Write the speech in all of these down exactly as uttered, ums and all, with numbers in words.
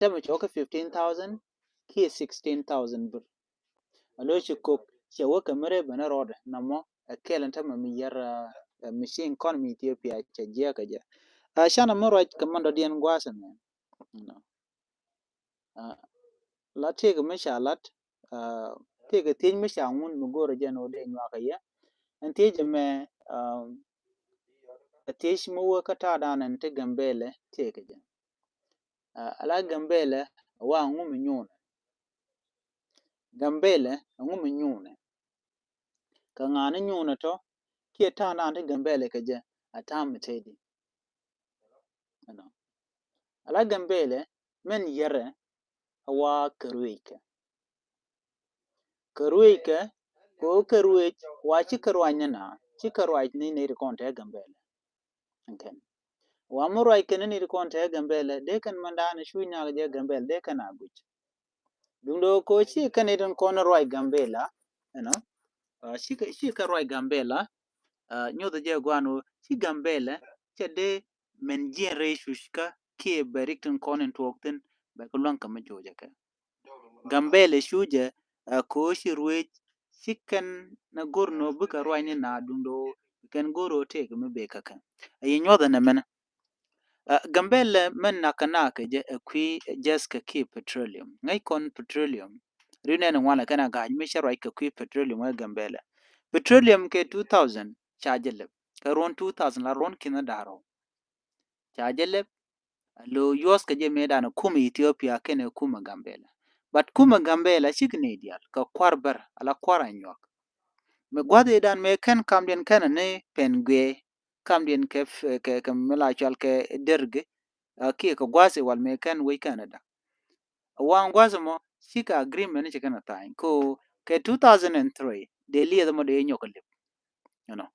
Tɛmɛ cɛ wä kä fifteen thousand kiɛ sixteen thousand bir. A lo̱ ci kok cɛ wä kɛ mi rɛy ben rɔɔdɛ nɔmɔ ɛ kɛl in tɛmɛ mi yɛr, ɛ, machine kɔn mi Ethiopia cɛ jiɛk kɛ jɛ. Ɛ, canɛ mi ruac kɛ mɛn dɔ̱diɛn gua̱a̱th ɛmɛ. Ɛ, la tëëkɛ mi ca lat, ɛ, tëëkɛ thiec mi ca ŋun mi go̱o̱rɛ jɛn ɣöö dee nyuak kɛ yɛ. Ɛn thiec ɛmɛ, ɛ, ɛ thiec mi wee kä ta̱a̱dan ɛn ti Gambɛlɛ tëëkɛ jɛ. Ɛ, ala Gambɛlɛ ɛ wa ŋu mi nyuunɛ. Gambɛlɛ ɛ ŋu mi nyuunɛ. Kɛ ŋa̱a̱n ni nyuunɛ tɔ kiɛ ta̱a̱dan ti Gambɛlɛ kɛ jɛ a ta̱a̱ mi tëëdi. Ɛnɔ. Ala Gambɛlɛ mɛn yɛrɛ a wa kɛ rueckɛ. Kɛ rueckɛ, kɛ ɣöö kɛ ruec wa ci kɛ ruac ni na, ci kɛ ruac ni nɛy ti kɔn te Gambɛlɛ. Ɛn kɛn. Wa mi ruac kɛn ni nɛy ti kɔn te Gambɛlɛ, dee kɛn mɛn da̱a̱n cu nyak jɛ Gambɛlɛ, dee kɛn a guic. Duundɛ ɣöö kɛ ɣöö ci kɛn nɛy tin kɔn ruac Gambɛlɛ, ɛnɔ. Ɛ, ci kɛ, ci kɛ ruac Gambɛlɛ, ɛ, nyothɛ jɛ gua̱a̱n ɣöö ci Gambɛlɛ cɛ dee mɛn jiɛn rɛy cuc kä kiɛ bɛ rik tin kɔn in tuɔɔk thi̱n bɛ kɛ luäŋ kɛ mi jocɛ kɛ. Gambɛlɛ cucɛ, ɛ, kɛ ɣöö ci ruec ci kɛn na go̱r ni ɣöö bikɛ ruac ni na duundɛ ɣöö kɛn go̱r ɣöö tëëkɛ mi bek kä kɛ. Ɛ, yi nyuɔthɛ nɛmɛnɛ. Ɛ, Gambɛlɛ mɛn nakä nakä jɛ ɛ kui̱ jɛs kɛ kiɛ petroleum. Ŋäc kɔn petroleum. Ri nɛn ŋuan lɛ kɛn a ga̱a̱c mi cɛ ruac kɛ kui̱ petroleum ɛ Gambɛlɛ. Petroleum kɛ two thousand ca jɛ lɛp. Kɛ ruɔ̱n two thousand la ruɔ̱n ki̱n da̱rɔ. Ca jɛ lɛp. Lo yuɔth kɛ jɛ mëëdan kumɛ Ethiopia kɛnɛ kumɛ Gambɛlɛ. But kumɛ Gambɛlɛ cikɛ nɛy diaal kɛ kua̱r bär ala kua̱r a nyuak. Mɛ gua̱th idan mɛ kɛn kamdiɛn kɛnɛ ni pɛn guiɛ kamdiɛn kɛ, kɛ, kɛ mi la cual kɛ dergi, a, kiɛ kɛ gua̱th iwal mɛ kɛn wec kɛnɛ da. Waŋ gua̱th mɔ cikɛ agreement ni ci kɛn a tha̱a̱ny ko kɛ two thousand and three dee liɛth mɔ dee nyɔk a lip. You know.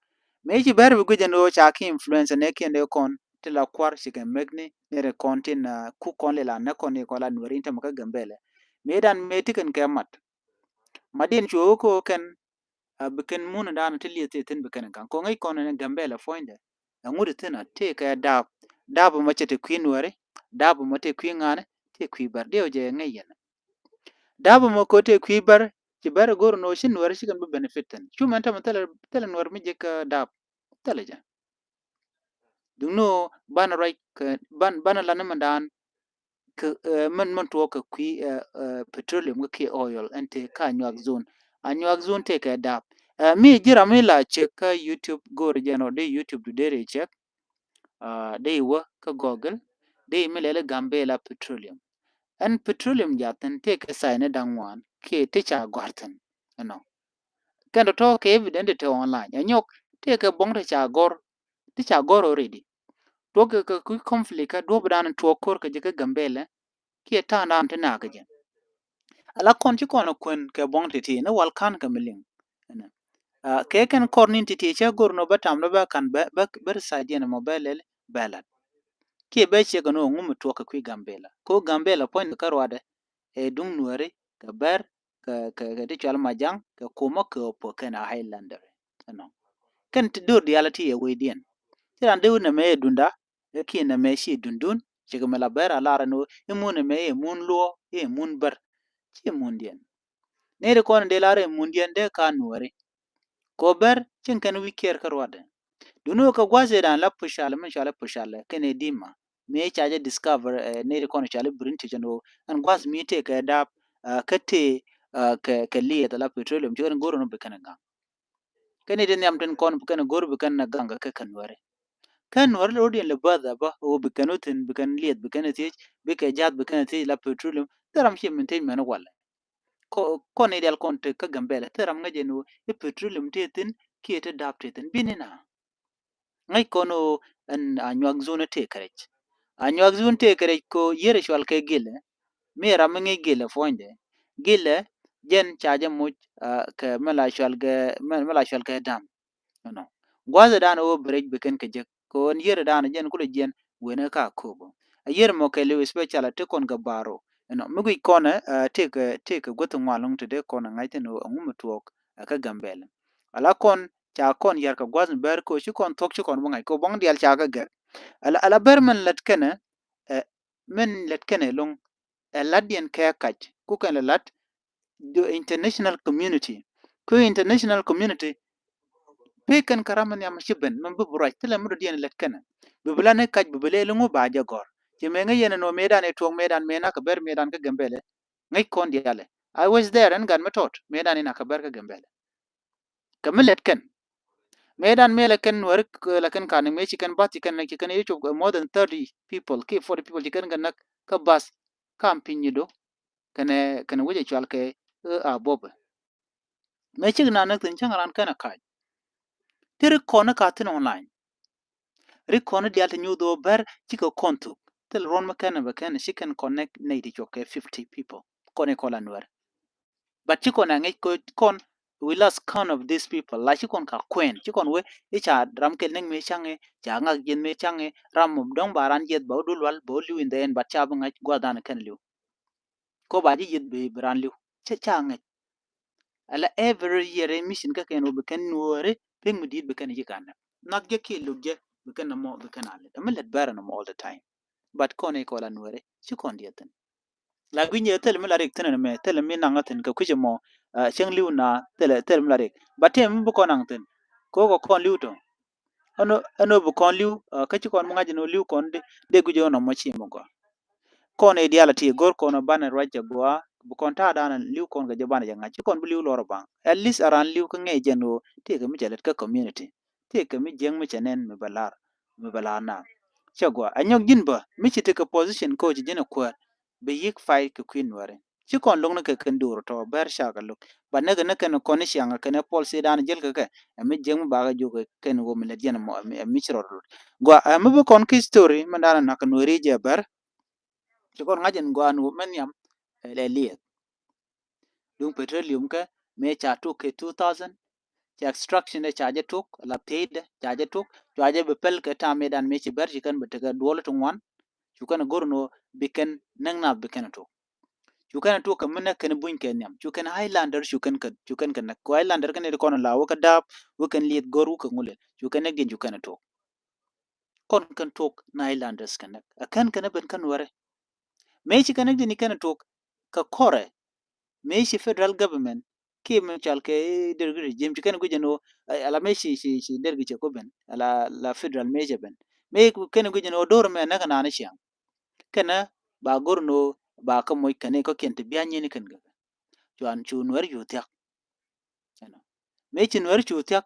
Mëë ci bɛr bi guic ɛn ɣöö ca ki influence nɛ kiɛn dee kɔn ti la kuar ci kɛ mɛk ni nɛr kɔn tin, a, kuk kɔn lila nɛ kɔn ni kɔn la nuɛri in tämɛ kä Gambɛlɛ. Mëë dan mëë ti kɛn kɛ mat. Mat diɛn cuɛ wä ko kɛn, a, bi kɛn mun dan ti lieth ti thin bi kɛn gaŋ. Ko ŋäc kɔn ni Gambɛlɛ puɔ̱nydɛ. Ɛŋut thin a ti kɛ dap. Dap mɔ cɛ ti kui̱ nuɛri. Dap mɔ ti kui̱ ŋa̱ni. Ti kui̱ bär. Diɛw jɛ ŋäc yɛn. Dap mɔ ko tëë kui̱ bär, ci bär go̱r ni ɣöö ci nuɛr ci kɛn bi benefit thin. Cu mɛn tämɛ thilɛ, thilɛ nuɛr mi ji̱ kä dap. Thilɛ jɛ. Duŋni ɣöö banɛ ruac kɛ, ban, banɛ lan ni mɛn daan kɛ, ɛ, mɛn, mɛn tuɔɔk kɛ kui̱, ɛ, ɛ, petroleum kä kiɛ oil ɛn tëë kä Anyuak zone. Anyuak zone tëë kɛ dap. Ɛ, mi ji̱ ram mi la cek kä YouTube go̱r jɛn ɣöö di YouTube du deri cek. A, dee wä kä Google, dee mi lɛli Gambɛla petroleum. Ɛn petroleum jathin tëë kɛ sign ni da̱ŋ ŋuan kiɛ ti ca gɔ̱r thin. Ɛnɔ. Kɛn tɔ̱tɔ̱ kɛ evident ti online. Ɛ nyɔk tëë kɛ buɔ̱ŋ ti ca gɔ̱r, ti ca gɔ̱r already. Tuɔk kɛ, kɛ kui̱ conflict kä duɔ̱p dan tuɔk ko̱r kɛ jɛ kä Gambɛla. Kiɛ ta̱a̱ŋ dan ti nakä jɛ. Ala kɔn ci kɔn a kuɛn kɛ buɔ̱ŋ ti̱ti̱ ni wal ka̱n kɛ mi liŋ. Ɛnɛ. A, kɛ kɛn kɔr nin ti̱ti̱ cɛ go̱r ni bä tam ni bä ka̱n bä, bä, bä research yɛn mɔ bä lɛl bä lat. Kiɛ bä ciek ni ɣöö ŋu mi tuɔk kɛ kui̱ Gambɛla. Ko Gambɛla puɔ̱ny ni kä ruadɛ. Ɛ duŋ nuɛri, kɛ bär, kɛ, kɛ, kɛ ti cual majaŋ, kɛ kumä kɛ ɣöö puɔ̱k kɛn a Highlander. Ɛnɔ. Kɛn ti do̱r diaal ti yɛ wecdiɛn. Ti ran dee wä nɛmɛ ɛ dunda, ɛ kiɛ nɛmɛ ci dundun, cikɛ mɛ la bɛr a lar ɛn ɣöö i̱ mun ɛmɛ i̱ mun luɔ, i̱ mun bär. Ci mundiɛn. Nɛy ti kɔn in dee lar i̱ mundiɛn dee ka nuɔri. Kɔ bär cin kɛn wi̱c kiɛɛr kä ruadɛ. Duni wä kɛ gua̱th i̱ dan la pucal, mi cɔal i̱ pucal kɛn i̱ dima. Mi ca jɛ discover, ɛ, nɛy ti kɔn cɔal i̱ British ɛn ɣöö ɛn gua̱th mi tëë kɛ dap, ɛ, kä tëë, ɛ, kɛ, kɛ liɛth ala petroleum ci kɛn go̱r ɛn ɣöö bi kɛn ɛ gaŋ. Kɛn i̱ di nhiam tin kɔn bi kɛn go̱r bi kɛn ɛ gaŋ kɛ kɛ nuɛri. Kɛn nuɛri lɛ rot yɛn lɛ bäth ɛ bä ɣöö bi kɛn wä thi̱n bi kɛn liɛth bi kɛn ɛ thiec bi kɛ ja̱th bi kɛn ɛ thiec la petroleum. Thil ram ci min thiec mɛn walɛ. Kɔ-, kɔn i̱ dial kɔn te kä Gambɛla thil ram ŋäc ɛn ɣöö i̱ petroleum tëë thi̱n kiɛ te dap tëë thi̱n bi ni na. Ŋäc kɔn ɣöö ɛn Anyuak zone tëë kärɛc. Anyuak zone tëë kärɛc ko yier cual kɛ Gilɛ. Mi ram mi ŋi̱i̱c Gilɛ puɔ̱nydɛ. Gilɛ jɛn ca jɛ muc, a, kɛ mi la cual kɛ, mi, mi la cual kɛ dam. Ɛnɔ. Gua̱thɛ dan ɣöö bi rɛc bi kɛn kɛ jek. Kɛ ɣöö ɛn yier dan jɛn kulɛ jiɛn wen kä Akobo. A yier mɔ kɛ liw especially ti kɔn kɛ Baro. Ɛnɔ. Mi guic kɔn ɛ, a, tëëkɛ, tëëkɛ guäth ŋuan lɔŋ ti dee kɔn ɛ ŋa̱c thin ɣöö ɛŋu mi tuɔɔk, a, kä Gambɛla. Ala kɔn ca kɔn yar kɛ gua̱th mi bär ko ci kɔn thuɔ̱k ci kɔn bi ŋa̱c ko buɔ̱ŋ diaal ca kɛ gɛr. Ala, ala bär min lät kɛnɛ, ɛ, min lät kɛnɛ lo̱ŋ. ɛ lat diɛn kɛ kac ku kɛn lɛ lat the international community. Ku international community pek kɛn kɛ ram mi nhiam ci ben mi bi bi ruac thilɛ mi dɔ̱diɛn lät kɛnɛ bi bi lan i̱ kac bi bi lɛl iŋu ba jɛ gɔ̱r. Ci mëë ŋäc yɛn ɛn ɣöö mëëdan ɛ tuɔɔk mëëdan mëë nak kɛ ber mëëdan kä Gambɛlɛ. Ŋäc kɔn diaalɛ. I was there ɛn gat mi tɔt mëëdan in nak kɛ ber kä Gambɛlɛ. Kɛ mi lɛt kɛn mëëdan mëë lɛ kɛn Nuäri lɛ kɛn ka̱n mëë ci kɛn bath ci kɛn näk ci kɛn yecop more than thirty people kiɛ forty people ci kɛn kɛ näk kä bath kam piny nyi do. Kɛnɛ kɛnɛ wecɛ cual kɛ ɣä a bopɛ. Mëë cik na näk thi̱n cäŋ ran kɛn a ka̱c. Ti ri kɔn ni ka thi̱n online. Ri kɔn ni dial ti nyuth ɣöö bɛr cikɛ kɔn thuk thil ruɔn mi kɛn bɛ kɛn ci kɛn connect nɛy ti cuɔk kɛ fifty people kɔn i̱ kɔn la Nuäri. But ci kɔn a ŋic kɔn we lost count of these people la ci kɔn ka kuɛn ci kɔn we i̱ ca ram kɛl näk mëë caŋ i̱ ca ŋak jiɛth mëë caŋ i̱ ram mɔ dɔ̱ŋ ba ran jiɛth ba wä dul wal ba wä li̱w in the end but ca bi ŋa̱c gua̱th dan kɛn li̱w. Ko ba ji̱ yieth bi bi ran li̱w cä ca ŋäc. Ala every year in mission kä kɛn wä bi kɛn Nuääri pek mi di̱i̱t bi kɛn ji̱ kan näk nak jɛ kiɛ luk jɛ bi kɛn nɔmɔ bi kɛn a lät ɛmi lät bɛrɛ nɔmɔ all the time. But kɔn i̱ kɔn la Nuääri ci kɔn diɛ thin. La gui̱ny jɛ thil mi la rik thin ɛn mɛ thil mi naŋ thin kɛ kui̱c ɛmɔ cäŋ li̱w na thil thil mi la rik. But tiɛm mi bi kɔn naŋ thin ko kɔ kɔn li̱w tɔ. Ɛn ɣöö bi kɔn li̱w kä ci kɔn bi ŋa̱c ɛn ɣöö li̱w kɔn dee guic ɣän ɔmɔ ci mi gɔaa. Kɔn ɛ diaal a ti go̱r kɔn ɔ banɛ ruac jɛ gɔaa bi kɔn ta̱a̱ da̱a̱n li̱w kɔn kɛ jɛ banɛ jɛ ŋa̱c ci kɔn bi li̱w lɔr ɔ baŋ. At least a raan li̱w kä ŋɛc jɛn ɣöö tëëkɛ mi cɛ lät kä community tëëkɛ mi jiäk mi cɛ nɛn mi bɛ lar mi bɛ lar na. Cɛ gɔaa ɛ nyɔk ji̱n bä mi ci tekɛ position coach ji̱n ɛ kuäär bi yi̱k fight kɛ kui̱ Nuääri. Ci kɔn lo̱ŋ ni kɛ kɛn duur tɔ bɛr cakɛ lo̱k. But näk ni kɛn kɔn ni ciaŋ kɛn ɛ policy dan jel kɛ kɛ ɛ mi jiäk mi bakɛ jok kɛn wä mi lät yɛn mɔ ɛ mi ci rɔt rot. Gua ɛ mi bi kɔn ki story mi dan nak Nuääri jɛ bɛr. Ci kɔn ŋa̱c in gua ni wä mɛ nhiam ɛ lieth. Duŋ petroleum kɛ mëë ca tuk kɛ two thousand. Ca extraction ɛ ca jɛ tuk la pieyde ca jɛ tuk cua jɛ bi pɛl kɛ tam mi dan mëë ci bɛr ci kɛn bi tekɛ duɔl ti ŋuan. Cu kɛn go̱r ni wä bi kɛn näk nath bi kɛn tuk. Cu kɛn tuk kɛ mi näk kɛn buny kɛ nhiam cu kɛn Highlander cu kɛn kɛ cu kɛn kɛ näk ku Highlander kɛn ri kɔn la wä kɛ daap wä kɛn lieth go̱r wä kɛ ŋulɛ cu kɛn näk diɛn cu kɛn tuk. Kɔn kɛn tuk ni Highlander kɛn näk ɛ kɛn kɛn ben kɛn wɛrɛ. Mëë ci kɛn näk diɛn kɛn tuk kɛ kɔrɛ. Mëë ci federal government kiɛ mi cal kɛ dergi regime ci kɛn guic ɛn ɣöö ala mëë ci ci ci dergi cɛ ku ben ala la federal mëë cɛ ben. Mëë kɛn guic ɛn ɣöö do̱r mɛ näk naan ciaŋ. Kɛnɛ ba go̱r ni ɣöö ba kä moc kɛn i̱ kɔkiɛn ti bia̱ nyin i̱ kɛn gɛ cuan cu Nuɛr cu thia̱k. Mëë ci Nuɛr cu thia̱k.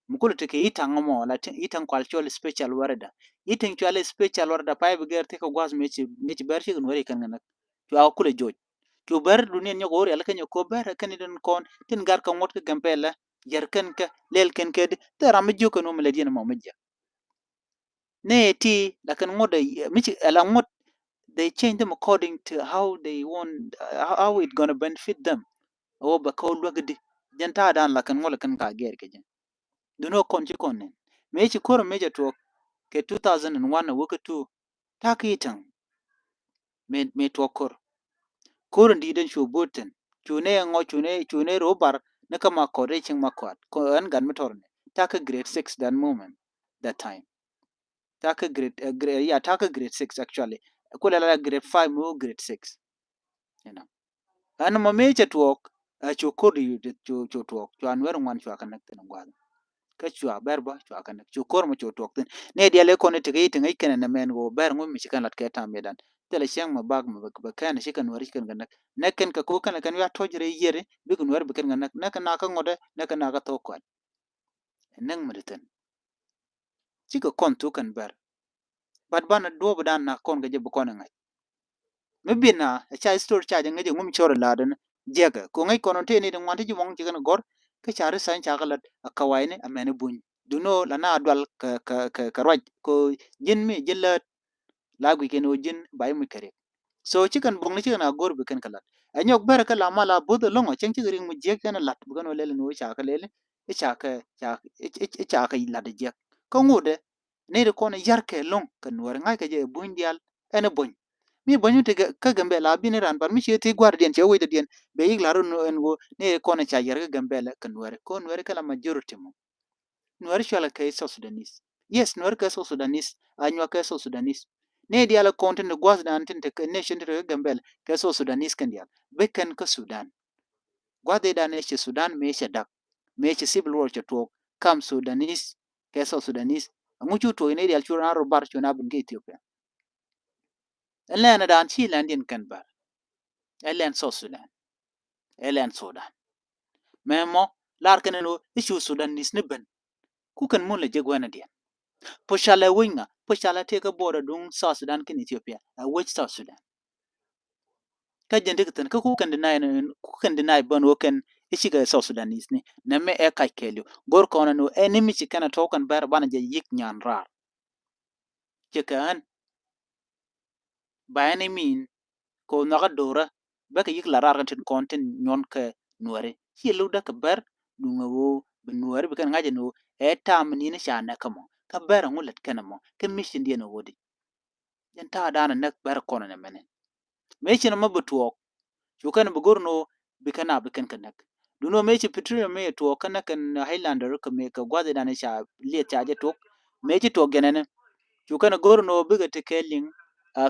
Mi kulɛ tekɛ i̱ taŋ mɔ la i̱ taŋ kual cual special warada. I̱ taŋ cual special warada pay bi gɛr thia̱k kɛ gua̱th mëë ci mëë ci bɛr ci kɛ Nuɛr i̱ kɛn kɛ näk. Cua kulɛ joc. Cu bɛr duniɛn nyɔk ɣöö rial kɛ nyɔk ko bɛr kɛn i̱ den kɔn tin gar kɛ ŋuɔ̱t kɛ Gambɛla. Yɛr kɛn kɛ lɛl kɛn kɛ di thil ram mi jiök kɛn wä mi lɛ diɛn mɔ mi jiäk. Nɛ ti lakin ŋuɔ̱t dɛ mi ci ala ŋuɔ̱t they change them according to how they want uh, how it gonna benefit them. Ɣöö bɛ kɛ wä luäk di jɛn ta̱a̱ dan lakin ŋuɔ̱t lakin ka gɛr kɛ jɛn. Duni wä kɔn ci kɔn nin mëë ci ko̱r mëë jɛ tuɔɔk kɛ two thousand and one a wä kɛ two. Ta̱a̱ ki i̱ täŋ. Mëë mëë tuɔɔk ko̱r. Ko̱r in di̱i̱t den cu bo̱o̱t thi̱n cu nɛ ŋɔ cu nɛ cu nɛ ro̱o̱ bar ni kä ma kɔt rɛy cieŋ ma kɔat kɔ ɛn gat mi tɔr ni ta̱a̱ kä grade six that moment that time. Ta̱a̱ kä grade, uh, grade ya ta̱a̱ kä grade six actually. Kulɛ la grade five mi wä grade six. You know. Ɛn mɔ mëë cɛ tuɔɔk ɛ cu ko̱r di cu cu tuɔɔk cua Nuɛr ŋuan cua kɛ näk thin gua̱a̱th. Kä cua bɛr bä cua kɛ näk cu ko̱r mɔ cu tuɔɔk thin. Nɛ diɛl ɛ kɔn i̱ tekɛ i̱ ti ŋäc kɛn ɛn ɛmɛn ɣöö bɛr ŋu mi ci kɛn lat kɛ tam yɛ dan. Thilɛ cieŋ mɛ bak mɛ bɛ kɛn ci kɛn Nuɛr ci kɛn kɛ näk. Näk kɛn kɛ ko̱ kɛn kɛn wiaa tɔ̱c rɛy yiëri bikɛ Nuɛr bi kɛn kɛ näk. Näk kɛ nak kä ŋuɔ̱tdɛ näk kɛ nak kä thok kɔn. Ɛ näk mi ti thin. Cikɛ kɔn thuk kɛn bɛr. But banɛ duɔ̱ɔ̱p dan nak kɔn kɛ jɛ bi kɔn ɛ ŋa̱c. Mi bin na ɛ ca history ca jɛ ŋäc ɛ ŋum cɔr ɛ la̱a̱dɛn jiɛkɛ ko ŋäc kɔn ɔn tëë ni ti ŋuan ti ji̱ mɔŋ ci kɛn gɔ̱r. Kä ca ri sa̱ny ca kɛ lät ɛ kawayni ɛ mɛn i̱ buny duni ɣöö la na dual kɛ kɛ kɛ ruac ko ji̱n mi ji̱n läät. La guic kɛn ɣöö ji̱n ba i̱ muc kɛ riɛk. So cikɛn buɔ̱kni cikɛn a go̱r bi kɛn kɛ la̱t ɛ nyɔk bɛrɛ kä la mal a bo̱th ɛlɔ̱ŋ ɔ cäŋ cikɛ riŋ mi jiäk cɛn ɛ la̱t bi kɛn ɣöö lɛl ɛn ɣöö ca kɛ lɛl i̱ ca kɛ ca i̱ ca kɛ la̱t ɛ jiäk. Kä ŋotdɛ nɛy ti kɔn ɛ ya̱rkɛ ɛlɔ̱ŋ kɛ Nuäär ŋa̱ckɛ jɛ ɛ buny diaal ɛn ɛ buny. Mi buny mi ti kä Gambɛla a bi ni raan but mi ci ɛ thiec gua̱a̱r diɛn cɛ wecdɛ diɛn bɛ yik la̱r ɛn ɣöö nɛy ti kɔn ɛ ca ya̱r kä Gambɛla kɛ Nuäär kɛ ɣöö Nuäär kɛ la majority mɔ. Nuɛr cualɛ kɛ South Sudanese. Yes, Nuɛr kɛ South Sudanese. A nyuak kɛ South Sudanese. Ni diaal kɔn tin gua̱th dan tin te kɛ nation tin te kɛ Gambel kɛ South Sudanese kɛn diaal. Bi kɛn kä Sudan. Gua̱th dan ni ci Sudan mi ci dak. Mi ci civil war ci tuɔk. Kam Sudanese kɛ South Sudanese. Ŋu cu tuɔk ni diaal cu na robar cu na bin kɛ Ethiopia. Ɛn lɛn dan ci lɛn din kɛn bar. Ɛ lɛn South Sudan. Ɛ lɛn Sudan. Mɛ mɔ lar kɛn ni icu Sudanese ni ben. Ku kɛn mun lɛ jek wɛn diɛn. Pucalɛ wec ŋa, pucalɛ tëë kä border duŋ South Sudan kɛn Ethiopia. Ɛ wec South Sudan. Kä jɛn ti kɛ thin kä ku kɛn deny ni, ku kɛn deny bän wä kɛn i̱ cikɛ South Sudanese ni. Nɛ mɛ ɛ kac kɛɛliw. Go̱r kɔn ni wä ɛ ni mi ci kɛn a tɔk kɛn bɛr banɛ jɛ yik nyan raar. Cɛ kɛ ɣän. Ba ɛn imin kɛ ɣöö nhɔakä do̱rä bä kɛ yik la raar kɛn tin kɔn tin nyuɔn kɛ Nuääri. Ciɛ lo̱k däk kɛ bär duŋ ɛ ɣöö bi Nuääri bi kɛn ŋa̱c ɛn ɣöö ɛ tam ni ni ca näk kä mɔ. Kä bär ɛŋu lät kɛn ɛmɔ kɛ mission diɛn ɛ ɣöö di. Jɛn ta̱a̱ da̱a̱n ɛ näk bär kɔn ɛn ɛmɛnɛ. Mëë cin ɛmɔ bi tuɔɔk. Cu kɛn bi go̱r ni ɣöö bi kɛn a bi kɛn kɛ näk. Duŋni ɣöö mëë ci petroleum mëë tuɔɔk kɛn näk kɛn Highlander kɛ mëë kɛ gua̱th idan ca liɛth ca jɛ tuɔɔk. Mëë ci tuɔɔk jɛn ɛnɛ. Cu kɛn go̱r ni ɣöö bikɛ ti kɛ liŋ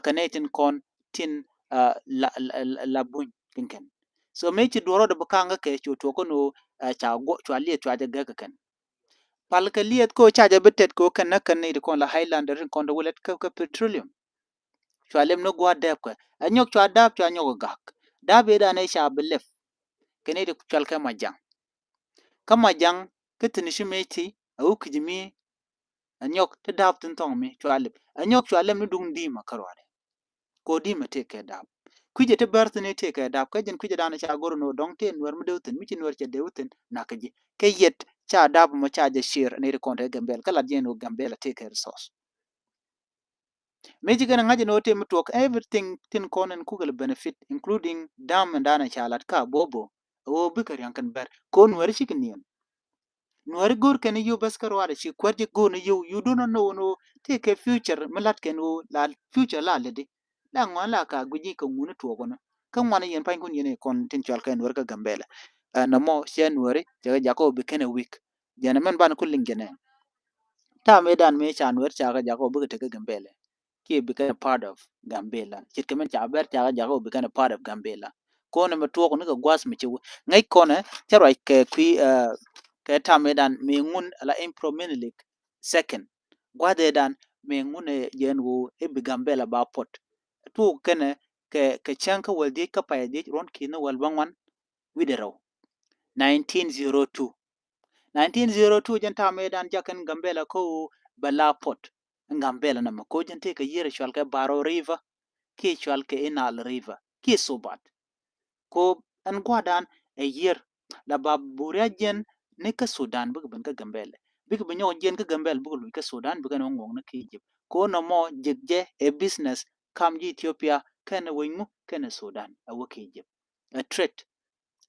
kɛ nɛy tin kɔn tin la la la buny kin kɛn. So mëë ci duɔrɔ de bi kaŋ kɛ kɛ cu tuɔɔk kɛn ɣöö ca guɔ cua liɛth cua jɛ gɛk kɛ kɛn. Pal kɛ liɛth kɛ ɣöö ca jɛ bi tɛt kɛ ɣöö kɛn näk kɛn nɛy ti kɔn la Highlander tin kɔn de wä lɛt kä kɛ petroleum. Cua lɛp ni gua̱a̱th dääp kɛ. Ɛ nyɔk cua dääp cua nyɔk ɛ gak. Dääp ëëdan ëë ca bi lɛp. Kɛ ni ti cual kɛ majaŋ. Kä majaŋ kä thi̱n ci mëë ti ɛ wä kui̱c mi. Ɛ nyɔk ti dääp thi̱n thɔŋ mi cua lɛp. Ɛ nyɔk cua lɛp ni duŋ di̱i̱mä kä ruaadɛ. Kɛ ɣöö di̱i̱mä tëëkɛ dääp. Kui̱cɛ ti bär thi̱n i̱ tëëkɛ dääp. Kä jɛn kui̱cɛ da̱a̱n ca go̱r ni ɣöö dɔ̱ŋ tëë Nuäär mi dee wä thi̱n mi ci Nuäär cɛ dee wä thi̱n nakä ji̱. Kɛ yɛt ca dääp ɛmɔ ca jɛ share ni ti kɔn te Gambel. Kä lat jɛn ɣöö Gambel a tëëkɛ resource. Mëë ci kɛn ŋa̱c ɛn ɣöö tëë mi tuɔɔk everything tin kɔn ɛn kukɛ lɛ benefit including dam ɛn da̱a̱n ɛ ca lat kä Abobo. Ɛ ɣöö bikɛ ria̱ŋ kɛn bɛr kɛ ɣöö Nuääri cikɛ niɛn. Nuääri go̱o̱r kɛn yio̱w bäth kä ruaadɛ ci kuäär ji̱ go̱o̱r ni yio̱w you do not know ɛn ɣöö tëëkɛ future mi la̱t kɛn ɣöö la future la lätdi. La ŋuan la ka gui̱c ji̱ kɛ ŋun tuɔɔk ɛn kä ŋuan yɛn pa̱nykun yɛn kɔn tin cɔal kɛ Nuääri kä Gambɛla. Ɛ nɔmɔ cɛ Nuääri cɛ kɛ jakä ɣöö bi kɛn ɛ weak. Jɛn ɛmɛn banɛ ku liŋ jɛn ɛ. Ta̱a̱ mëë dan mëë ca Nuääri ca kɛ jakä ɣöö bikɛ tek kä Gambɛla. Kiɛ bi kɛn a part of Gambela. Ce̱tkɛ mɛn ca bɛr ca kɛ jakä ɣöö bi kɛn a part of Gambela. Kɔn ɛmɛ tuɔɔk ni kɛ gua̱a̱th mi ci wä ŋäc kɔn ɛ cä ruac kɛ kui̱ kɛ ta̱a̱ mëë dan mëë ŋun ala Emperor Menelik second. Gua̱a̱th ëë dan mëë ŋun ɛ jɛn ɣöö i̱ bi Gambela ba puɔt. Tuɔɔk kɛn ɛ kɛ kɛ cäŋ kä wäl dhiec kä pay dhiec ruɔ̱n ki̱n ni wäl bäŋuan wi̱cdɛ rɛw. Nineteen zero two. Nineteen zero two jɛn ta̱a̱ mëë dan jakɛn Gambela kä ɣöö bɛ la puɔt. Gambela nɔmɔ ko̱ jɛn tëëkɛ yiër cual kɛ Baro River kiɛ cual kɛ Inal River kiɛ Sobat. Ko̱ ɛn gua̱dan ɛ yiër la ba buria jɛn ni kä Sudan bikɛ ben kä Gambela. Bikɛ ben nyɔk jɛn kä Gambela bikɛ luc kä Sudan bikɛ ni wä ŋuɔk ni kä Egypt. Ko̱ nɔmɔ jek jɛ ɛ business kam ji̱ Ethiopia kɛnɛ wec ŋu kɛnɛ Sudan ɛ wä kä Egypt. Ɛ trade.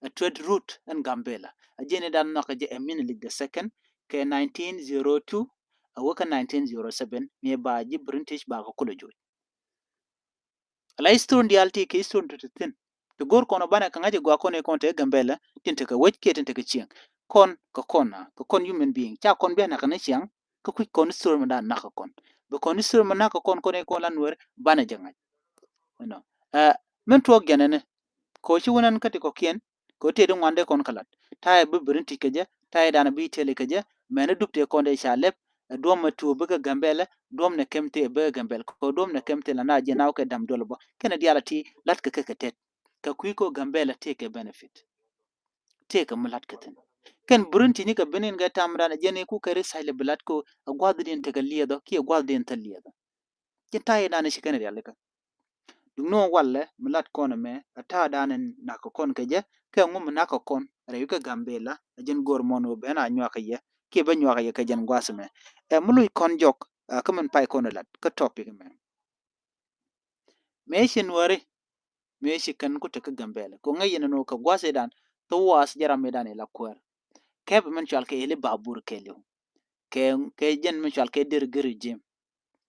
A trade route ɛn Gambela. A jɛn i̱ dan nhɔakɛ jɛ ɛ Menelik the second kɛ nineteen zero two a wä kä nineteen zero seven mi ba ji̱ British ba kɛ kulɛ joc. Ala history diaal ti kɛ history ti ti thin ti go̱r kɔn ɔ banɛ kɛ ŋa̱c ɛ gɔaa kɔn ɛ kɔn te Gambela tin te kɛ wec kiɛ tin te kɛ cieŋ. Kɔn kɛ kɔn a kɛ kɔn human being ca kɔn bia nak ni ciaŋ. Kä kui̱c kɔn history mi dan nak kɛ kɔn bi kɔn history mi nak kɛ kɔn kɔn ɛ kɔn la Nuɛr banɛ jɛ ŋa̱c. Ɛnɔ ɛ min tuɔɔk jɛn ɛni. Kɛ ɣöö ci wun ɛn kä ti kɔ̱kiɛn kɛ ɣöö tëë di ŋuan dee kɔn kɛ la̱t ta̱yɛ bi British kɛ jɛ ta̱yɛ danɛ bi Italy kɛ jɛ. Mɛni dup tëë kɔn dee ca lɛp ɛ duɔ̱m ɛ tuur bikɛ Gambɛlɛ duɔ̱m nɛ kɛm tëë bikɛ Gambɛl kɛ ɣöö duɔ̱m nɛ kɛm tëë la na jiɛn na wä kɛ dam duɔl bä kɛnɛ diaal a ti la̱t kɛ kɛ kɛ tɛt. Kɛ kui̱ kɛ ɣöö Gambɛlɛ tëë kɛ benefit. Tëë kɛ mi la̱t kɛ thi̱n kɛn British ni kɛ ben in kɛ tam dan ɛ jɛn i̱ ku kɛ ri sa̱c lɛ bi la̱t kɛ ɣöö ɛ gua̱thdiɛn tekɛ liɛthɔ kiɛ gua̱thdiɛn thil liɛthɔ. Ci ta̱a̱ inan i̱ ci kɛn rialikä. Duŋni wä walɛ mi lat kɔn ɛmɛ ɛ ta̱a̱ dan in nak kɛ kɔn kɛ jɛ kɛ ŋu mi nak kɛ kɔn rɛy wi̱c kä Gambela ɛ jɛn go̱r mɔn wä ben a nyuak kɛ yɛ kiɛ bä nyuak kɛ yɛ kɛ jɛn gua̱a̱th ɛmɛ. Ɛ mi luc kɔn jɔk ɛ kä min pay kɔn ɛ lat kä topic ɛmɛ. Mëë ci Nuɛri mëë ci kɛn ku tek kä Gambela kɛ ŋäc yɛn ɛn wä kɛ gua̱a̱th idan thok waas jɛ ram idan ila kuäär. Kɛpɛ min cual kɛ ili babur kɛɛliw. Kɛ kɛ jɛn min cual kɛ der gir jim.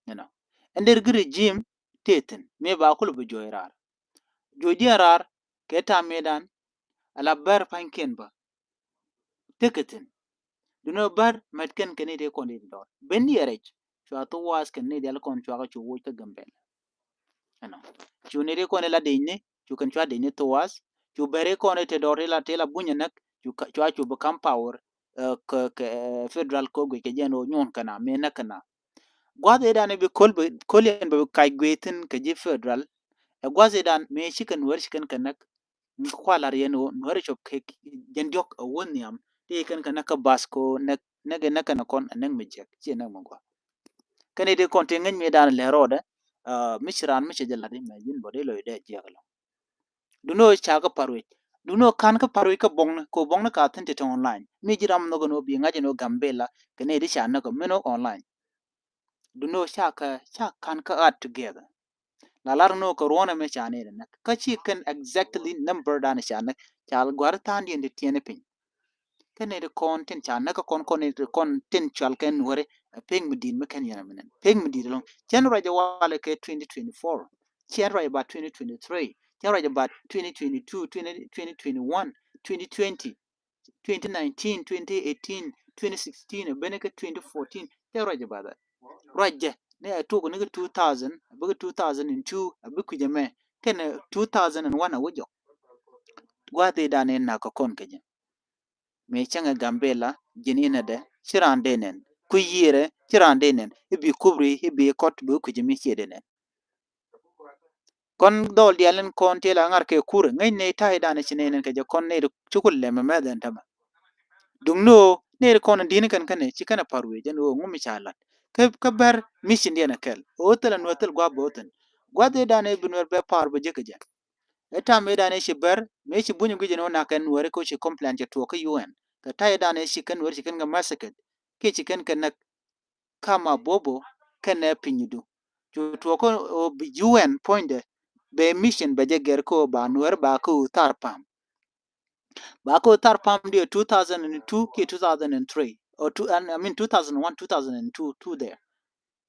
You know. Ɛn der gir jim tëë thi̱n mëë ba kulɛ bi juɔc raar. Juɔc jiɛn raar kɛ ta̱a̱ mëë dan ala bär pa̱nykiɛn bä. Tekɛ thi̱n. Duundɛ bär mɛt kɛn kɛ ni tëë kɔn di dɔɔr ben yɛ rɛc. Cua thok waas kɛn ni dial kɔn cua kɛ cu woc kä Gambela. Ɛnɔ. Cu ni ri kɔn ila dec ni, cu kɛn cua dec ni thuwas, cu bɛri kɔn ite dɔr ila, ila bunyɛ näk, cu ka, cua cu bi kam power, eh, kɛ, kɛ, eh, federal kɔ guic kɛ jɛn ɣöö nyuɔn kɛn a, mi näk kɛn a. Gua̱th idan ibi köl bi, köl yɛn bi kac guic thi̱n kɛ ji̱ federal. Ɛ gua̱th idan mi ci kɛn wär ci kɛn kɛ näk. Ŋä kua lar yɛn ɣöö nuäri cop kɛ jɛn diɔ̱k a wä nhiam. Ti kɛn kɛ näk kä bath ko näk, näk, näk kɛn kɔn a näk mi jiɛk, ci näk mi gua̱th. Kɛn i̱ ti kɔn ti ŋäc mi dan lɛ rɔɔdɛ, ah, mi ci raan mi cɛ jɛ lat imɛ ji̱n bɔ di loc dee jiɛk lɔ. Duno ca kä pa̱r wec. Duno kan kä pa̱r wec kä buɔ̱ŋni, ko buɔ̱ŋni ka thi̱n ti tɔ̱ŋ online. Mi ji̱ ram nhɔk ɛn ɣöö bi ŋa̱c ɛn ɣöö Gambela, kɛ ni di ca näk ɔ min ɣöö online. Duno ca kä, ca kan kä add together. La lar ni ɣöö kɛ ruɔ̱n ɛmɛ ca ni di näk. Kä ci kɛn exactly number dan ca näk. Ca gua̱r tha̱a̱ŋ diɛn ti tiɛni piny. Kɛn ni di kɔn tin ca näk kä kɔn, kɔn ni di kɔn tin cual kɛn nuäri. Ɛ pek mi di̱i̱t mi kɛn yɛn ɛmɛ nɛn. Pek mi di̱i̱t ɛlɔ̱ŋ. Cɛn ruac ɛ walɛ kɛ twenty twenty-four. Cɛn ruac ɛ ba twenty twenty-three. Cɛn ruac ɛ ba twenty twenty-two, twenty, twenty twenty-one, twenty twenty, twenty nineteen, twenty eighteen, twenty sixteen, a ben kɛ twenty fourteen. Cɛ ruac ɛ ba that. Ruac jɛ ni a tuɔk ni kɛ two thousand, a bikɛ two thousand and two, a bi kui̱c ɛmɛ. Kɛn two thousand and one a wä jɔk. Gua̱th idan in nak kɛ kɔn kɛ jɛ. Mi cäŋɛ Gambela, ji̱n inɛ dɛ, ci raan dee nɛn. Kui̱ yiërɛ, ci raan dee nɛn. I̱ bi kubri, i̱ bi kɔt, bi kui̱c mi ciɛ dee nɛn. Kɔn dhɔl diaal in kɔn ti la ŋar kɛ kurɛ, ŋäc ni ta̱y dan ci nɛn kɛ jɛ kɔn ni ci kul lɛmɛ mɛ dhɛn tämɛ. Duŋ ni ɣöö ni kɔn di̱n kɛn kɛn ci kɛn a pa̱r wec ɛn ɣöö ŋu mi ca lat. Kä, kä bɛr mission diɛn a kɛl. Ɣöö thil a nuɛr thil gua̱a̱p bä ɣöö thin. Gua̱a̱th i̱ dan i̱ bi nuɛr bɛ pa̱r bä jek kɛ jɛ. Ɛ tam i̱ dan i̱ ci bär, mëë ci buny guic ni wä nak kɛ nuääri kä ci complain cɛ tuɔɔk kä U N. Kɛ ta̱y i̱ dan i̱ ci kɛn nuääri ci kɛn kɛ massacre. Kiɛ ci kɛn kɛ näk kam a bobo kɛn ɛ piny idu. Cu tuɔɔk kä ɔ bi U N puɔ̱nydɛ bɛ mission bɛ jɛ gɛr kä ɔ ba nuääri ba kä ɔ thar pam. Ba kä ɔ thar pam diɛ two thousand and two kiɛ two thousand and three. Ɔ two, I mean two thousand one, two thousand and two, two there.